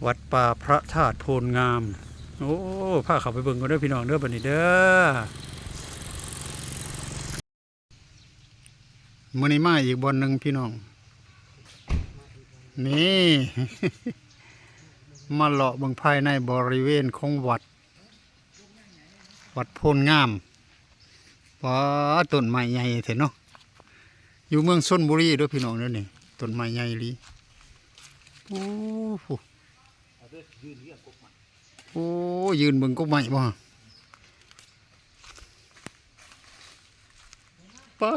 ວັດປ່າພະທາດໂພນງາມ. ໂອ້ ພາເຂົ້າໄປເບິ່ງກ່ອນເດີພີ່ນ້ອງເດີ ບັດນີ້ເດີ. ມື້ນີ້ມາອີກບ່ອນໜຶ່ງພີ່ນ້ອງ ນີ້ ມາເລາະເບິ່ງພາຍໃນບໍລິເວນຂອງວັດ ວັດໂພນງາມ. ປາ ຕົ້ນໄມ້ໃຫຍ່ແທ້ເນາະ ຢູ່ເມືອງຊົນບູລີເດີພີ່ນ້ອງເດີ. ນີ້ ຕົ້ນໄມ້ໃຫຍ່ອີ່ຫຼີ. ໂອ້ ໂອ້ ຢືນເບິ່ງກົກໄມ້ບໍ່? ປາ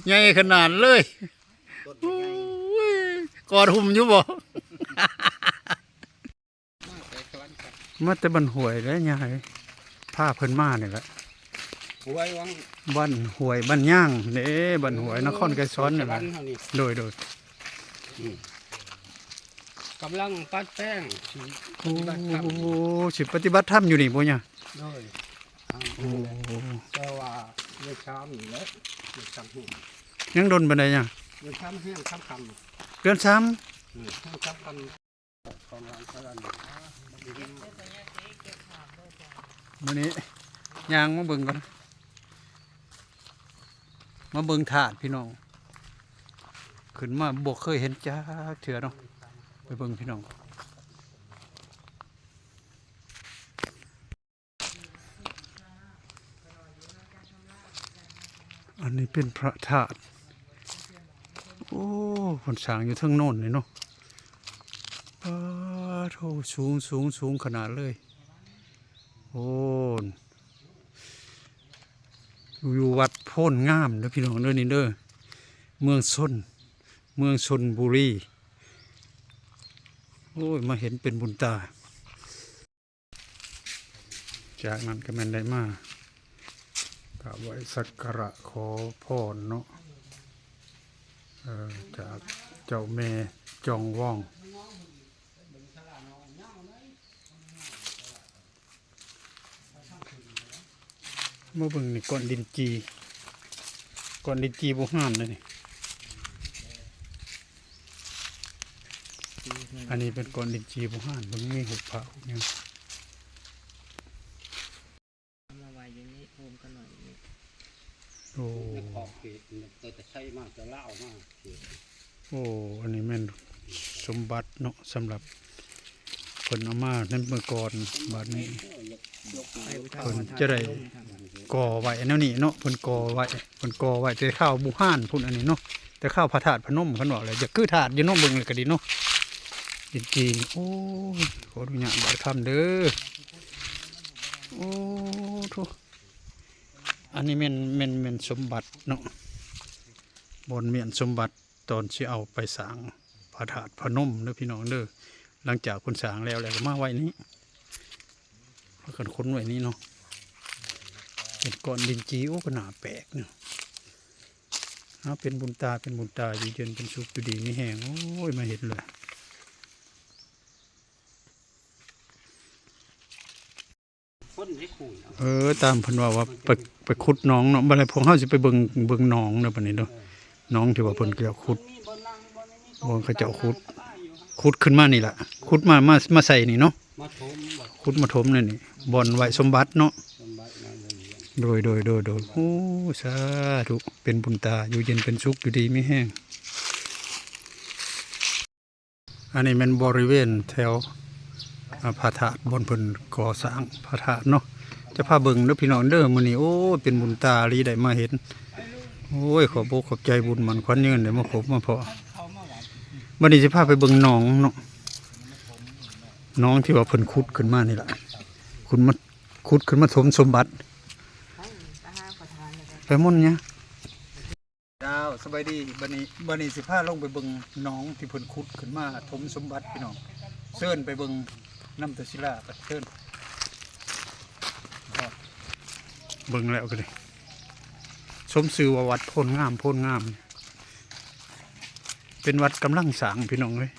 ໃຫຍ່ຂະໜາດເລີຍ. ໂອ້ຍ ກອດຫຸ້ມຢູ່ບໍ່? ມາແຕ່ບ້ານຫ້ວຍແລ້ວຍາຍ ພາເພິ່ນມານີ້ແຫຼະ. ຫ້ວຍວັງ ບ້ານຫ້ວຍ ບ້ານຍາງເດ້ ບ້ານຫ້ວຍ ນະຄອນໄກສອນນີ້ແຫຼະ. ໂດຍ ໂດຍ ອືມ ກຳລັງປັດແປງ ຊິປະຕິບັດທຳ. ໂອ້ ຊິປະຕິບັດທຳຢູ່ນີ້ບໍ່ຍາຍ? ໂດຍ ໂອ້ ແຕ່ວ່າເດືອນສາມນີ້ແຫຼະ ເດືອນສາມ ຍັງດົນປານໃດຍາຍ? ເດືອນສາມແຮງສາມຄ່ຳ ເດືອນສາມ ອືມ ແຮງສາມຄ່ຳ. ມື້ນີ້ຍ່າງມາເບິ່ງກ່ອນ ມາເບິ່ງທາດພີ່ນ້ອງ ຂຶ້ນມາບໍ່ເຄີຍເຫັນຈັກເທື່ອເນາະ. ໄປເບິ່ງພີ່ນ້ອງ. ອັນນີ້ເປັນພະທາດ ໂອ້ ເພິ່ນສ້າງຢູ່ເທິງໂນນນີ້ເນາະ. ປາໂທ້ ສູງ ສູງ ສູງຂະໜາດເລີຍ. ໂອ້ ຢູ່ວັດໂພນງາມເດີພີ່ນ້ອງເດີ ນີ້ເດີ ເມືອງຊົນ ເມືອງຊົນບູລີ. ໂອ້ຍ ມາເຫັນເປັນບຸນຕາ. ຈາກນັ້ນກໍແມ່ນໄດ້ມາກາບໄຫວ້ສັກກາລະຂໍພອນເນາະ ເອີ ຈາກເຈົ້າແມ່ຈອງວອງ. ມາເບິ່ງນີ້ ກ້ອນດິນຈີ່ ກ້ອນດິນຈີ່ບູຮານເດ້ນີ້. ອັນນີ້ເປັນກ້ອນດິນຈີ່ບູຮານ ເບິ່ງມີຮູບພະຮູບຫຍັງ ເອົາມາໄວ້ຢູ່ນີ້ໂຮມກັນໜ້ອຍນີ້. ໂອ້ ໃນຂອບເຂດ ເອີ ແຕ່ໄທມາ ແຕ່ລາວມາ. ໂອ້ ອັນນີ້ແມ່ນສົມບັດເນາະ ສຳລັບເພິ່ນເອົາມາໃນເມື່ອກ່ອນ. ບາດນີ້ເພິ່ນຈະໄດ້ກໍ່ໄວ້ແນວນີ້ເນາະ ເພິ່ນກໍ່ໄວ້ ເພິ່ນກໍ່ໄວ້ແຕ່ຄາວບູຮານພຸ້ນ ອັນນີ້ເນາະ ແຕ່ຄາວພະທາດພະນົມ. ຄັນວ່າແລ້ວຢາກຄືທາດຢູ່ເນາະ ເບິ່ງແລ້ວກໍດີເນາະ ດິນຈີ່. ໂອ້ຍ ຂໍອະນຸຍາດບາດຄຳເດີ. ໂອ້ໂທ້ ອັນນີ້ແມ່ນ ແມ່ນ ແມ່ນສົມບັດເນາະ ບ່ອນມ້ຽນສົມບັດ ຕອນຊິເອົາໄປສ້າງພະທາດພະນົມເດີພີ່ນ້ອງເດີ. ຫຼັງຈາກເພິ່ນສ້າງແລ້ວ ແລ້ວກໍມາໄວ້ນີ້ ພາກັນຂົນໄວ້ນີ້ເນາະ ເປັນກ້ອນດິນຈີ່. ໂອ້ ກໍໜ້າແປກເນາະ. ເອົາ ເປັນບຸນຕາ ເປັນບຸນຕາ ຢູ່ເຢັນເປັນສຸກ ຢູ່ດີມີແຮງ. ໂອ້ຍ ມາເຫັນເລີຍ. ຄົນໃຫ້ຄູນເອົາ ເອີ ຕາມເພິ່ນເວົ້າວ່າໄປ ໄປຂຸດໜອງເນາະ. ບັດນີ້ພວກເຮົາຊິໄປເບິ່ງ ເບິ່ງໜອງເດີບັດນີ້ເດີ ເອີ ໜອງທີ່ວ່າເພິ່ນເຈົ້າຂຸດ ບ່ອນເຂົາເຈົ້າຂຸດ ຂຸດຂຶ້ນມານີ້ລະ ຂຸດມາ ມາ ມາໃສ່ນີ້ເນາະ ມາຖົມ ຂຸດມາຖົມໃນນີ້ ບ່ອນໄວ້ສົມບັດເນາະ ສົມບັດນະ. ໂດຍ ໂດຍ ໂດຍ ໂດຍ ໂອ້ ສາທຸ ເປັນບຸນຕາ ຢູ່ເຢັນເປັນສຸກ ຢູ່ດີມີແຮງ. ອັນນີ້ແມ່ນບໍລິເວນແຖວ ອາ ພະທາດ ບ່ອນເພິ່ນກໍ່ສ້າງພະທາດເນາະ ຈະພາເບິ່ງເດີພີ່ນ້ອງເດີ. ມື້ນີ້ ໂອ້ ເປັນບຸນຕາອີ່ຫຼີໄດ້ມາເຫັນ. ໂອ້ຍ ຂອບອົກຂອບໃຈບຸນໝັ້ນຂວັນຍືນ ໄດ້ມາພົບມາພໍ້. ບັດນີ້ຊິພາໄປເບິ່ງໜອງເນາະ ໜອງທີ່ວ່າເພິ່ນຂຸດຂຶ້ນມານີ້ລະ ຂຸດມາ ຂຸດຂຶ້ນມາຖົມສົມບັດ. ໄປໝຸ່ນຍາ ເຈົ້າ ສະບາຍດີ. ບັດນີ້ ບັດນີ້ຊິພາລົງໄປເບິ່ງໜອງທີ່ເພິ່ນຂຸດຂຶ້ນມາຖົມສົມບັດພີ່ນ້ອງ. ເຊີນໄປເບິ່ງນຳຕົວສິລາໄປ ເຊີນ. ເບິ່ງແລ້ວກໍໄດ້ ສົມຊື່ວ່າວັດໂພນງາມ ໂພນງາມ ເປັນວັດກຳລັງສ້າງພີ່ນ້ອງເອີຍ.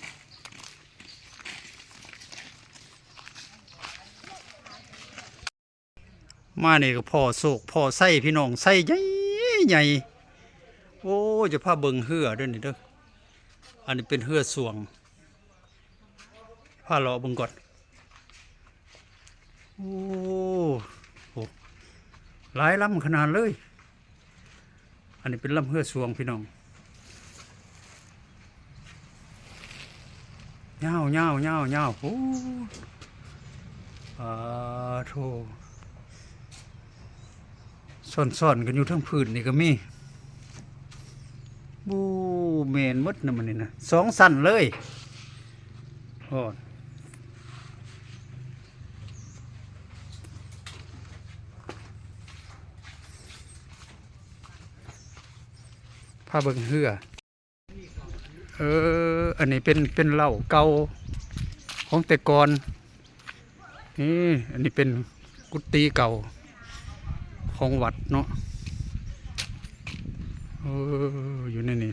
ມານີ້ກໍພໍ້ໂຊກພໍ້ໄຊພີ່ນ້ອງ ໄຊໃຫຍ່ໆ. ໂອ້ ຈະພາເບິ່ງເຮືອເດີນີ້ເດີ ອັນນີ້ເປັນເຮືອຊ່ວງ ພາເລາະເບິ່ງກ່ອນ. ໂອ້ ໂອ້ ຫຼາຍລຳຂະໜາດເລີຍ. ອັນນີ້ເປັນລຳເຮືອສວງພີ່ນ້ອງ ຍາວໆໆໆ. ໂອ້ ອາໂທ ຊ້ອນໆກັນຢູ່ເທິງພື້ນນີ້ກໍມີ. ໂອ້ ແມ່ນໝົດນະ ມັນນີ້ນະ ສອງຊັ້ນເລີຍ. ໂອ້ ພາເບິ່ງເຮືອ. ເອີ ອັນນີ້ເປັນ ເປັນເລົ້າເກົ່າຂອງແຕ່ກ່ອນ. ນີ້ ອັນນີ້ເປັນກຸຕິເກົ່າຂອງວັດເນາະ. ເອີ ຢູ່ໃນນີ້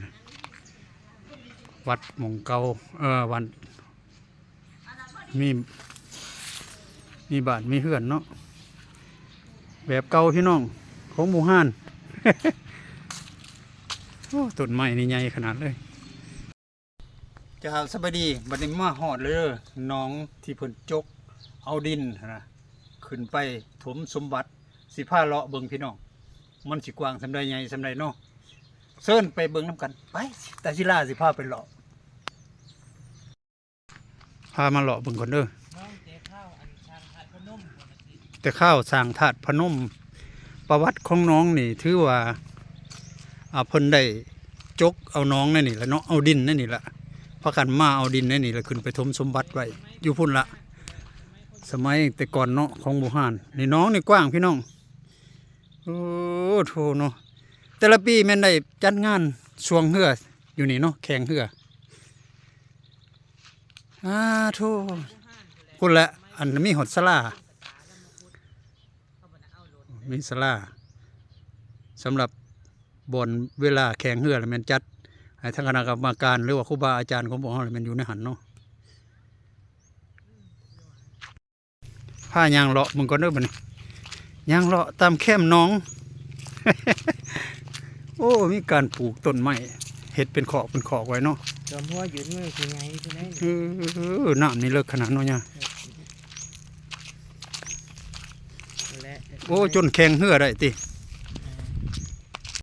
ວັດໝ່ອງເກົ່າ ເອີ ວັດ ມີ ມີບ້ານມີເຮືອນເນາະ ແບບເກົ່າພີ່ນ້ອງ ຂອງໝູ່ຮ້ານ. ໂອ້ ຕົ້ນໄມ້ນີ້ໃຫຍ່ຂະໜາດເລີຍ. ເຈົ້າ ສະບາຍດີ. ບັດນີ້ມາຮອດເລີຍເດີ ໜອງທີ່ເພິ່ນຈົກເອົາດິນຫັ້ນນະ ຂຶ້ນໄປຖົມສົມບັດ. ຊິພາເລາະເບິ່ງພີ່ນ້ອງ ມັນຊິກວ້າງສ່ຳໃດ ໃຫຍ່ສ່ຳໃດເນາະ. ເຊີນໄປເບິ່ງນຳກັນ ໄປ ຕາສິລາຊິພາໄປເລາະ. ພາມາເລາະເບິ່ງກ່ອນເດີ. ແຕ່ຄາວສ້າງທາດພະນົມ ປະຫວັດຂອງໜອງນີ້ຖືວ່າ ອາ ເພິ່ນໄດ້ຈົກເອົາໜອງໃນນີ້ລະເນາະ ເອົາດິນໃນນີ້ລະ ພາກັນມາເອົາດິນໃນນີ້ລະ ຂຶ້ນໄປຖົມສົມບັດໄວ້ຢູ່ພຸ້ນລະ ສະໄໝແຕ່ກ່ອນເນາະ ຂອງບູຮານ. ນີ້ໜອງນີ້ກວ້າງພີ່ນ້ອງ. ໂອ້ໂທເນາະ ແຕ່ລະປີແມ່ນໄດ້ຈັດງານຊ່ວງເຮືອຢູ່ນີ້ເນາະ ແຂ່ງເຮືອ. ອາໂທ ພຸ້ນແຫຼະ ອັນມີຮອດສາລາ ມີສາລາສຳລັບບ່ອນເວລາແຂ່ງເຮືອລະແມ່ນຈັດໃຫ້ທາງຄະນະກຳມະການ ຫຼືວ່າຄູບາອາຈານຂອງພວກເຮົາລະແມ່ນຢູ່ໃນຫັ້ນເນາະ. ພາຍ່າງເລາະເບິ່ງກ່ອນເດີບັດນີ້ ຍ່າງເລາະຕາມແຄມໜອງ. ໂອ້ ມີການປູກຕົ້ນໄມ້ ເຮັດເປັນຄອກເປັນຄອກໄວ້ເນາະ. ຈອມຫົວຢືນມືຊິໃຫຍ່ພຸ້ນເດ້. ເອີ ນ້ຳນີ້ເລິກຂະໜາດເນາະຍາ. ແລະ ໂອ້ ຈົນແຂ່ງເຮືອໄດ້ຕິ.